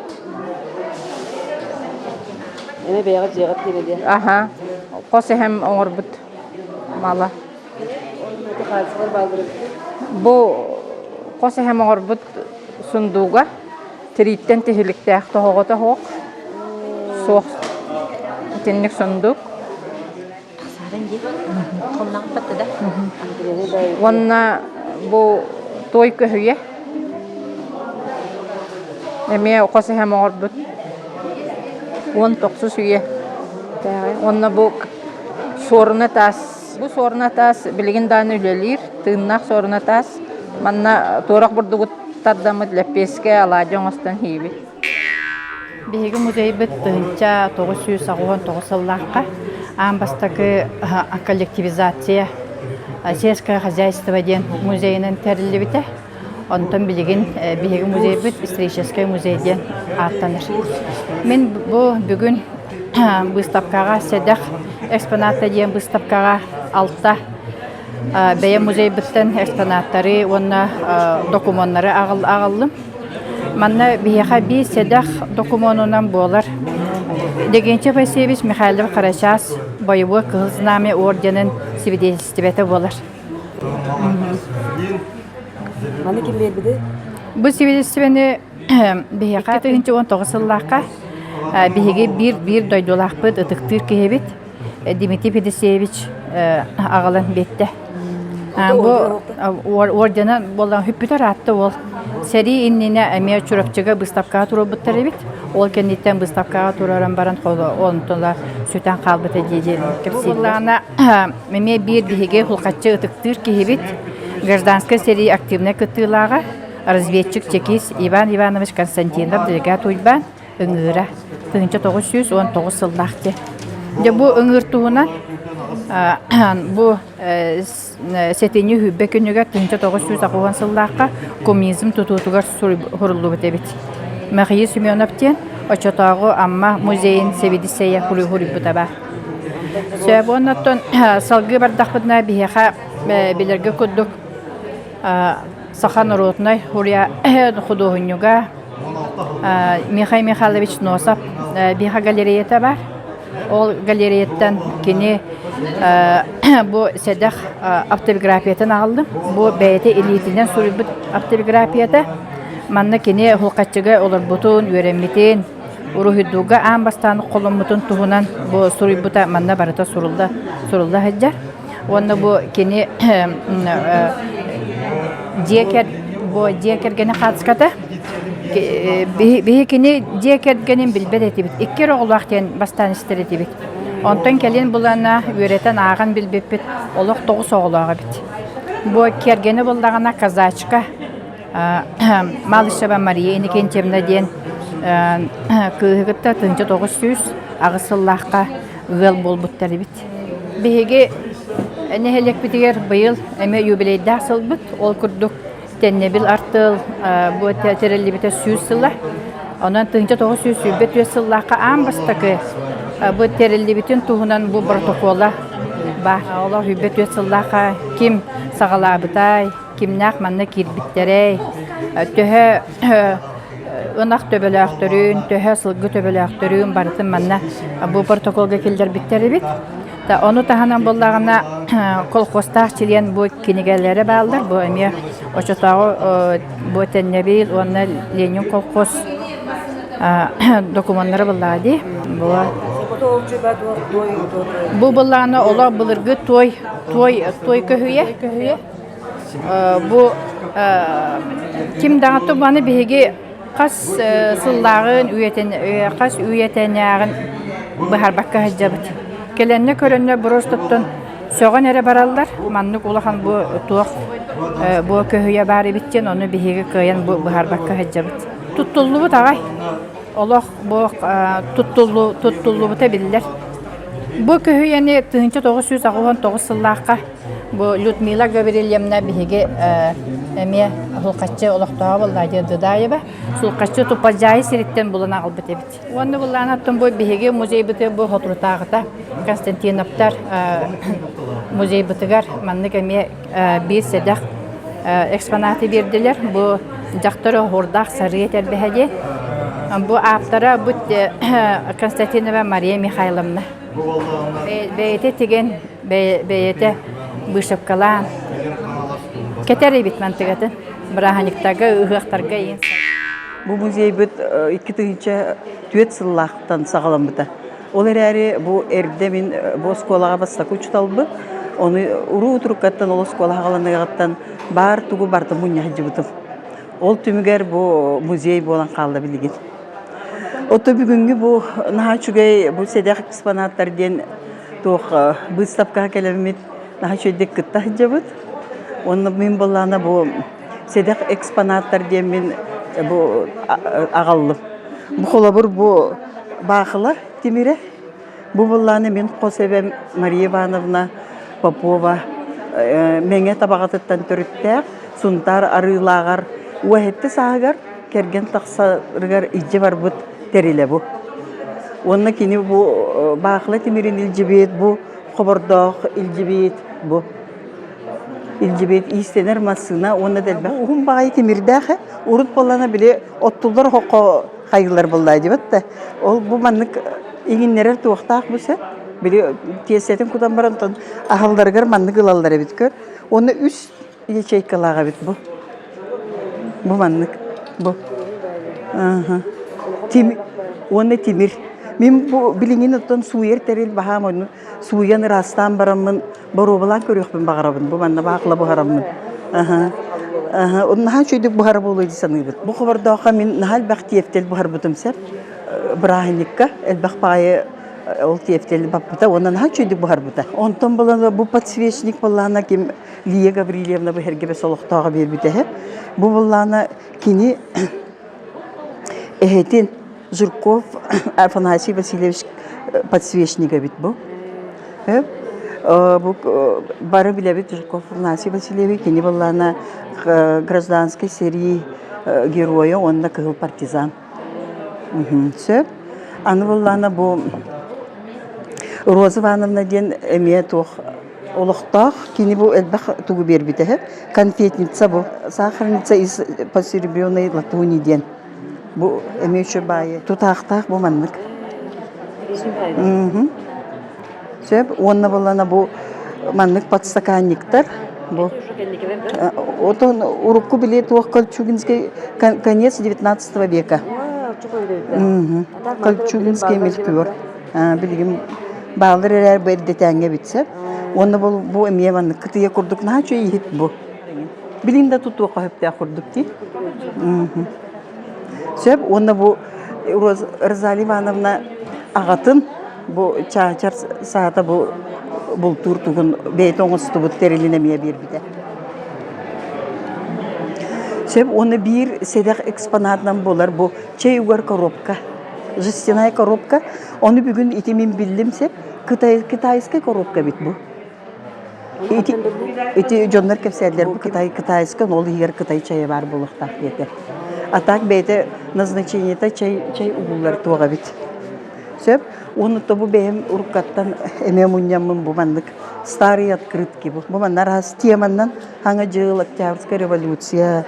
Эми бэйэҕит дьиэҕит киирэ диэн. Аха. Хос эһэм оҥорбут мала. Бу хос эһэм оҥорбут сундууга тирииттэн тиһиликтээх тоһоҕото суох. Суох. Итинник сундук. Уонна бу туой көһүйэ эмиэ хос эһэм оҥорбут 19 үйэ Уонна бу суоруна таас бу суоруна таас билигин даҕаны үлэлиир тыыннаах суоруна таас манна туорах бурдугу тардаммыт лэппиэскэ алаадьы оҥостон сиибит Биһиги музейбыт 1989 сыллаахха аан бастакы коллективизация сельское хозяйство диэн музейынан тэриллибитэ. Онтон билигин биһиги музейбыт историческай музей диэн ааттанар. Мин бу бүгүн быыстапкаҕа сэдэх экспоната диэн быыстапкаҕа алта бэйэ музейбыттан экспонаттары уонна докумуоннары аҕаллым. Манна биһиэхэ биир сэдэх докумуонунан буолар Легентий Васильевич Михайлов Харачаас бойобуой Кыһыл Знамя орденын сибидиэнсистибэтэ буолар. Маны ким биэрбитий? Бу сибидиэнсистибэни биһиэхэ 2019 сыллаахха. Биһиги биир биир дойдулаахпыт, ытыктыыр киһибит Дмитрий Федосеевич аҕалан биэрдэ. Бу ордена буолан хүппүтэ ыраатта уол. Сэрии иннинэ эмиэ Чурапчыга быыстапкаҕа туруорбуттар эбит. Ол кэнниттэн быыстапкаҕа туруоран баран онтула сүтэн хаалбыта дии диэн кэпсииллэр. Эмиэ биир биһиги хулхаччы ытыктыыр киһибит, гражданскай сэрии активнай кыттыылааҕа, разведчик-чекист Иван Иванович Константинов делегат Уйбаан ыҥыыра 1919 сыллаах дьэ. Дьэ бу ыҥыыр туһунан бу сэтинньи сүүрбэ күнүгэр 1990 сыллаахха коммунизм тутуутугар суруллубут эбит. Михаил Семенов диэн оччотооҕу Амма музейын сэбиэдиссэйэ суруйбута баар. Сөп уонна оттон салгыы бардахпытына биһиэхэ билэргэ курдук саха норуотунай худуоһунньуга Михаил Михайлович Носов биһиэхэ галереята бар. Ол галереяттан кини бу сэдэх автобиографиятын аҕаллым. Бу бэйэтэ илиитинэн суруйбут автобиографията. Манна кини Хулхаччыга олорбутун, үөрэммитин, уруһуйдууга аан бастаан холоммутун туһунан бу суруйбута манна барыта сурулла сурулла сылдьар. Уонна бу кини дьиэ кэр бу дьиэ кэргэнэ хаацката биһи кини дьиэ кэргэнин билбэт этибит. Икки эрэ оҕолоох диэн бастаан истэр этибит. Онтон кэлин булана үөрэтэн ааҕан билбиппит олох тоҕус оҕолоох эбит. Бу кэргэнэ буллаҕына казачка Малышева Мария Иннокентьевна диэн кыыһы кытта 1908 сыллаахха ыал буолбуттар эбит. Биһиги нэһилиэкпитигэр быйыл эмиэ юбилейдаах сылбыт. Ол курдук Тэннэбил артыал бу тэриллибитэ 100 сыла. Онон 1924 сыллаахха аан бастакы бу тэриллибитин туһунан бу протокола баар. Олох 24 сыллаахха ким саҕалаабытай, кимнээх манна киирбиттэрэй, төһө ынах төбөлөөхтөрүн, төһө сылгы төбөлөөхтөрүн барытын манна бу протоколга киллэрбиттэр эбит. Ону таһынан буоллаҕына колхозтаах чилиэн бу кинигэлэрэ бааллар. Бу эмиэ оччотооҕу бу Тэннэбил уонна Ленин колхоз докумуоннара буоллаҕа дии. Бу былаана олох былыргы туой туой туой көһүйэ. Бу ким даҕаны маны биһиги хас сыллааҕын үйэтин хас үйэтинээҕин быһаарбакка сылдьабыт. Кэлэннэ көрөннө просто сөҕөн эрэ бараллар. Маннык улахан бу туох бу көһүйэ баар эбит диэн ону биһиги кыайан бу быһаарбакка сылдьабыт. Туттуллубут аҕай. Олох бу туттуллубута биллэр. Бу көһүйэни 1989 сыллаахха Бу Людмила Гаврильевна биһиги эмиэ Сулхаччы олохтооҕо буолла диэн Дудаева. Сулхаччы Туппадьаайы сириттэн булан аҕалбыт эбит. Уонна буллаан оттон бу биһиги музейбыты бу соторутааҕыта Константиновтар музейбытыгар маннык эмиэ биир сэдэх экспонаты биэрдилэр. Бу дьахтар оһуордаах сарыы этэрбэһэ диэн. Бу ааптара бу Константинова Мария Михайловна. Бэйэтэ тигэн бэйэтэ быышапкалаан кэтэр эбит мантыгатын бырааһынньыктарга ыһыахтарга иин Бу музейбыт 2004 сыллаахтан саҕаламмыта. Ол эрээри бу эрдэ мин бу оскуолаҕа бастакы учууталбыт. Ону уруу туруккаттан ол оскуола саҕаланыаҕыттан баар тугу барытын мунньа сылдьыбытым. Ол түмүгэр бу музей буолан хаалла билигин. Ото бүгүҥҥү бу наһаа үчүгэй бу сэдэх экспонаттар диэн туох быыстапкаҕа кэлэммит наһаа үчүгэйдик кытта сылдьабыт. Уонна мин буоллаҕына бу сэдэх экспонаттар диэммин бу аҕаллым. Бу холобур бу баахыла тимирэ. Бу буоллаҕына мин хос эбэм Мария Ивановна Попова Мэҥэ Табаҕатыттан төрүттээх Сунтаар Арыылааҕар уоһэтти сааһыгар кэргэн тахсарыгар илдьэ барбыт тэрилэ бу. Уонна кини бу баахыла тимирин илдьибит, бу хобордоох илдьибит, бу илдьибит иистэнэр массыына уонна да элбэх уһун баҕайы тимирдээх ээ. Урут буоллаҕына били оттуллар оһоххо хайыылар буоллаа диэбит да. Ол бу маннык иҥиннэрэр туохтаах бу сэ. Били тиэстэтин кутан баран аһалларыгар маннык ылаллар эбит көр. Уонна үс ячейкалаах эбит бу. Бу маннык. Бу. Ааһа. Уонна тимир. Мин бу билиҥин оттон сууйар тэрил баһаам ону сууйан ыраастаан бараммын боруобалаан көрүөхпүн баҕарабын. Бу манна баахыла буһараммын. Аха. Аха. Наһаа үчүгэйдик буһара буолуо дии саныыбын. Бу хобордооххо мин наһаа элбэх тиэфтэл буһарбытым сөп. Бырааһынньыкка элбэх баҕайы ол тиэфтэл баппыта уонна наһаа үчүгэйдик буһарбыта. Онтон булан бу подсвечник буоллаҕына ким Лия Гаврильевна бу Эргэбэс олохтооҕо биэрбитэ үһү. Бу буоллаҕына кини эһэтин Жирков Афанасий Васильевич подсвечник эбит бу. Бу бары билэбит Жирков Афанасий Васильевич кини буоллаҕына гражданскай сэрии геройа уонна кыһыл партизан. Сөп. Аны буоллаҕына бу Роза Ивановна диэн эмиэ туох олохтоох кини бу элбэх тугу биэрбитэ үһү. Конфетница бу. Сахарница из посеребренной латуни диэн. Бу эмиэ үчүгэй баайы. Тутаахтаах бу маннык. Сөп. Уонна буоллаҕына бу маннык подстаканниктар. Бу Отон урукку били туох Кольчугинский конец XIX века. Кольчугинский мелькор. Билигин бааллар эрээр бу эрдэтээҥҥэ бүтсэ. Уонна бу бу эмиэ маннык кытыйа курдук наһаа үчүгэй иһит бу. Билигин да тутуохха сөптөөх курдук дии. Сөп уонна бу Розалия Ивановна аҕатын бу чаачар саата бу бултуур тугун бэйэтэ оҥостубут тэрилин эмиэ биэрбитэ. Сөп уонна биир сэдэх экспонатынан буолар бу чэй угар коробка, жестяная коробка. Ону бүгүн ити мин биллим сөп Кытай, китайскай коробка эбит бу. Ити, ити дьоннор кэпсээллэр бу Кытай, китайскай, ол иһигэр Кытай чайа баар буолуохтаах диэтэ. А так бэйэтэ назначениета чай, чай угуллар туох эбит. Сөп. Уонна то бу бэйэм уруккаттан эмиэ мунньаммын бу маннык старые открытки бу. Бу манна араас теманнан Хаҥа дьыл, Октябрьская революция,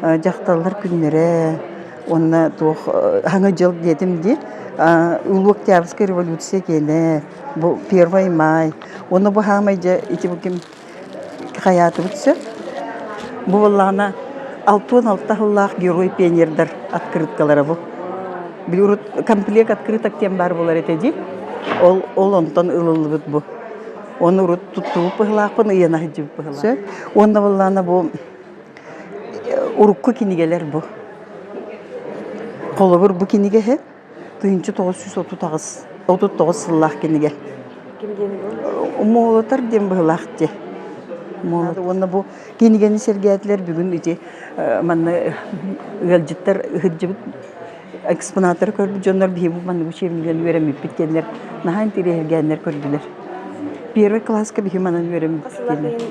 дьахталлар күннэрэ, уонна туох Хаҥа дьыл диэтим дии. Улуу Октябрьская революция киэнэ, бу Первый май. Уонна бу хаамай дьэ ити бу ким хайаатыбыт сөп. Бу буоллаҕына 66 сыллаах герой пионердар открыткалара бу. Били урут комплект открыток диэн баар буолар этэ дии. Ол, ол онтон ылыллыбыт бу. Оны урут туттубут быһылаахпын, ыйана сылдьыбыт быһылаах. Уонна буоллаҕына бу урукку кинигэлэр бу. Холобур, бу кинигэ 1938 39 сыллаах кинигэ. Ким диэн бу? Молотор диэн быһылаах дии. Уонна бу кинигэни сэргээтилэр бүгүн ити манна ыалдьыттар ыһырдьыбыт экспонаттары көрбүт дьоннор биһи бу маннык учебникынан үөрэммиппит диэннэр наһаа интэриэһиргээннэр көрдүлэр. Первый класска биһи манан үөрэммиппит диэннэр.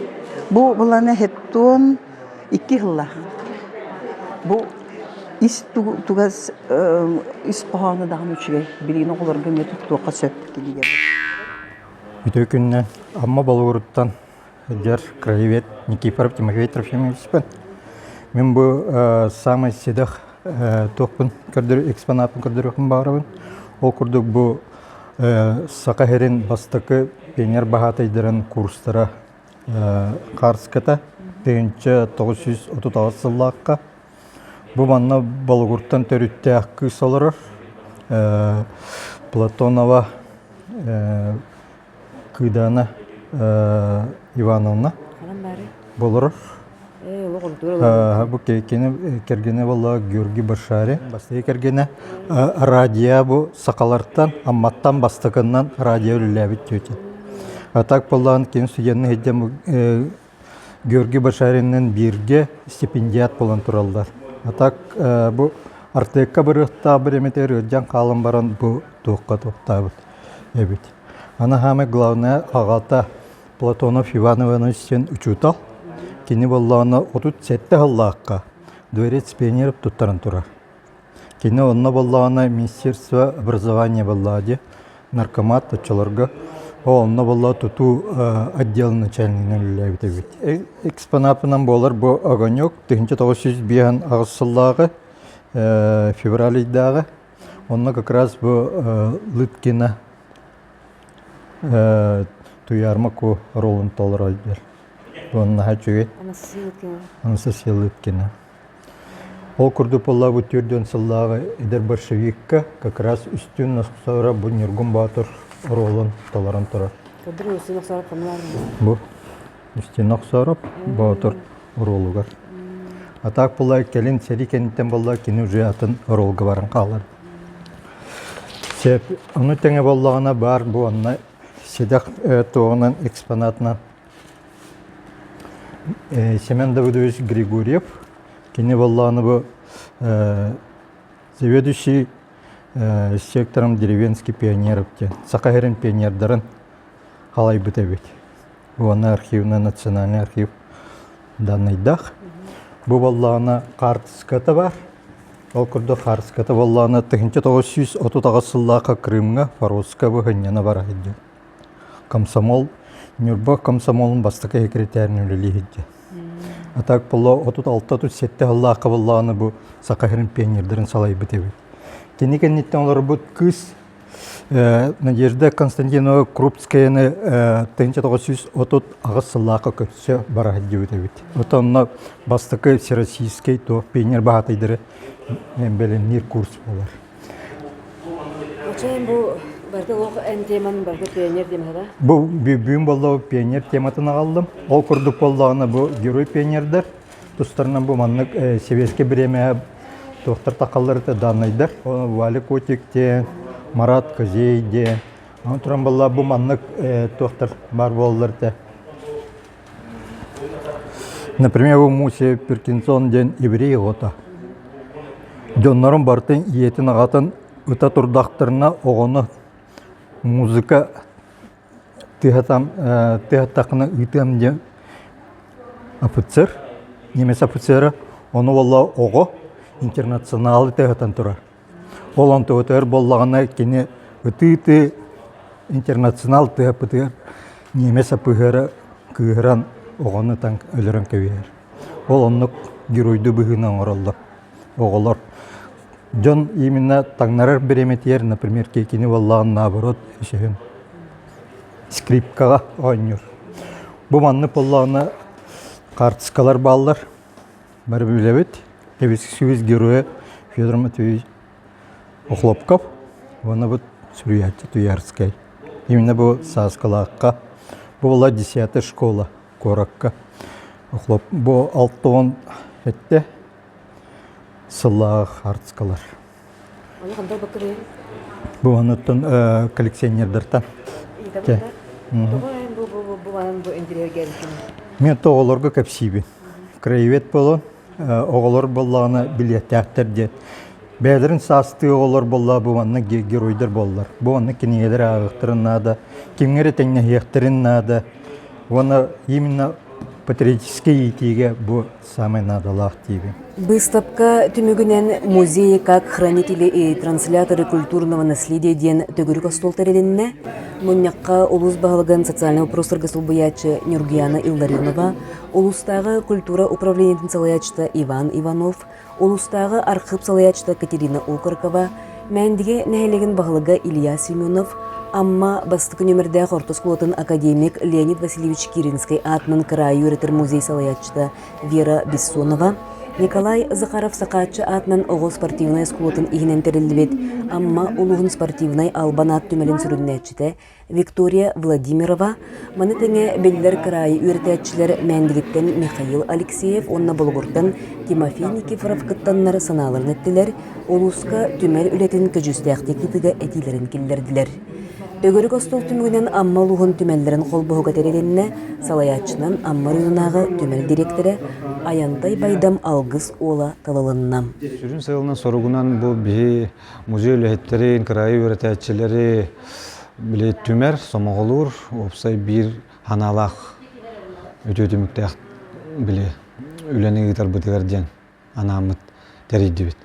Бу былана хеттон икки сыллаах. Бу ис тугас ис хоһооно даҕаны үчүгэй. Билигин оҕолорго эмиэ туттуохха сөп кинигэ. Үтүө күннэн Амма Болугуруттан сылдьар краевед Никифоров Тимофей Трофимовичпын. Мин бу самый сэдэх туохпун көрдөр экспонатпын көрдөрүөхпүн баҕарабын. Ол курдук бу Саха сирин бастакы пионер баһаатайдарын курстара Хаарската 1938 сыллаахха бу манна Болугуртан төрүттээх кыыс олорор Платонова Кыыдаана Ивановна болорор. Бу кини кэргэнэ буолла Георгий Башари. Бастакы кэргэнэ радио бу сахалартан Амматтан бастакыннан радио үлэлээбит тетя. А так буоллаан кини студенны сылдьан Георгий Башариннын бииргэ стипендиат буолан тураллар. А так бу Артекка барыахтаах бириэмэтигэр ыалдьан хаалан баран бу туохха туохтаабыт эбит. Аны самое главное аҕата Платонов Иван Иванович диэн учуутал. Кини буоллаҕына 37 сыллаахха дворец пионеров туттаран турар. Кини онно буоллаҕына Министерство образования буоллаҕа дии, наркомат оччолорго. Ол онно буолла тутуу отделын начальнигынан үлэлээбит эбит. Экспонатынан буолар бу огонек 1958 сыллааҕы февраль ыйдааҕы. Онно как раз бу Лыткина Туйаарма Ку ролун толорор Уонна үчүгэй. Анастасия Лыткина. Анастасия Лыткина. Ол курдук буолла 40 сыллааҕы эдэр большевикка как раз Үстүүн Нохсоороп бу Ньургун Боотур оруолун толорон турар. Бу Үстүүн Нохсоороп Боотур оруолугар. А так буолла кэлин сэрии кэнниттэн буолла кини уже атын оруолга баран хаалар. Сөп. Ону тэҥэ буоллаҕына баар бу онно сэдэх туоҕунан экспонатынан Семен Давыдович Григорьев кини буоллаҕына бу заведующий сектором деревенский пионеров диэн Саха сирин пионердарын халайбыт эбит. Уонна архивна национальный архив данныйдаах. Бу буоллаҕына хаартыската бар. Ол курдук хаартыската буоллаҕына 1938 сыллаахха Крымҥа Форосска быһынньана бара сылдьар. Комсомол Ньурба комсомолун бастакы секретарин үлэлии сылдьар. А так буолла 36-37 сыллаахха буоллаҕына бу Саха сирин пионердарын салайбыт эбит. Кини кэнниттэн олорбут кыыс Надежда Константинова Крупскаяны 1938 сыллаахха көрсө бара сылдьыбыт эбит. Вот онно бастакы всероссийскай туох пионер баһаатайдары бэлэмниир курс буолар. Очейн бу барыта олох эн теман барыта пионер темата да? Бу бүгүн буолла пионер тематын аҕаллым. Ол курдук буоллаҕына бу герой пионердар тустарынан бу маннык сэбиэскэй бириэмэҕэ туохтар тахаллар данныйдар. Валя Котик диэн, Марат Козей диэн. Онон туран буолла бу маннык туохтар баар буолаллар этэ. Например, бу Муся Перкинсон диэн еврей оҕото. Дьоннорун барытын ийэтин аҕатын ыта турдахтарына оҕону музыка тыаһатам тыаһаттаххына ыытыам диэн офицер, немец офицера, ону буолла оҕо интернационалы тыаһатан турар. Ол онтугутугар буоллаҕына кини ытыы-ытыы интернационал тыаһаппытыгар немец апыһыара кыыһыран оҕону ытан өлөрөн кэбиһэр. Ол оннук геройдуу быһыыны оҥороллор оҕолор. Дьон именно таҥнарар бириэмэтигэр, например, кини буоллаҕын наоборот өсөһүн скрипкаҕа оонньуур. Бу маннык буоллаҕына хаартыскалар бааллар. Бары билэбит. Эбис геройа Федор Матвеевич Охлопков уонна бу суруйааччы Туярскай. Именно бу Сааскылаахха бу была десятая школа куоракка. Охлоп бу 67 сыллаах хаартыскалар. Бу онуттан коллекционердартан. Мен оҕолорго кэпсиибин. Краевед буолан, оҕолор буоллаҕына билиэттээхтэр диэн. Бэйэлэрин саастыы оҕолор буолла бу манна геройдар буоллар. Бу манна кинигэлэр ааҕыахтарын наада, кимҥэ эрэ тэҥнэһиэхтэрин наада. Уонна именно патриотическай иитиигэ бу саамай наадалаах диибин. Быыстапка түмүгүнэн «Музей как хранители и трансляторы культурного наследия» диэн төгүрүк остуол тэрилиннэ. Мунньахха улуус баһылыгын социальнай вопростарга солбуйааччы Нюргуяна Илларионова, улуустааҕы культура управлениетын салайааччыта Иван Иванов, улуустааҕы архыып салайааччыта Катерина Окорокова, Мээндигэ нэһилиэгин баһылыга Илья Семенов, Амма бастакы нүөмэрдээх орто оскуолатын академик Леонид Васильевич Киринскэй аатынан кыраайы үөрэтэр музей салайааччыта Вера Бессонова, Николай Захаров-Сахааччы аатынан оҕо спортивнай оскуолатын иһинэн тэриллибит Амма улууһун спортивнай албан аат түмэлин сүрүннээччитэ Виктория Владимирова, маны тэҥэ биллэр кыраайы үөрэтээччилэр Мээндигиттэн Михаил Алексеев уонна Болугуртан Тимофей Никифоров кыттаннар санааларын эттилэр, улууска түмэл үлэтин көдьүүстээхтик ыытыыга этиилэрин киллэрдилэр. Төгүрүк остуол түмүгүнэн Амма улууһун түмэллэрин холбоһуга тэрилиннэ, салайааччынан Амма оройуонунааҕы түмэл дириэктэрэ Айантай Байдам Алгыс Уола талылынна. Сүрүн сыалынан-соругунан бу биһи музей үлэһиттэрин, кыраайы үөрэтээччилэри били түмэр, сомоҕолуур, уопсай биир санаалаах үтүө түмүктээх били үлэни ыытарбытыгар диэн анааммыт тэрийдибит.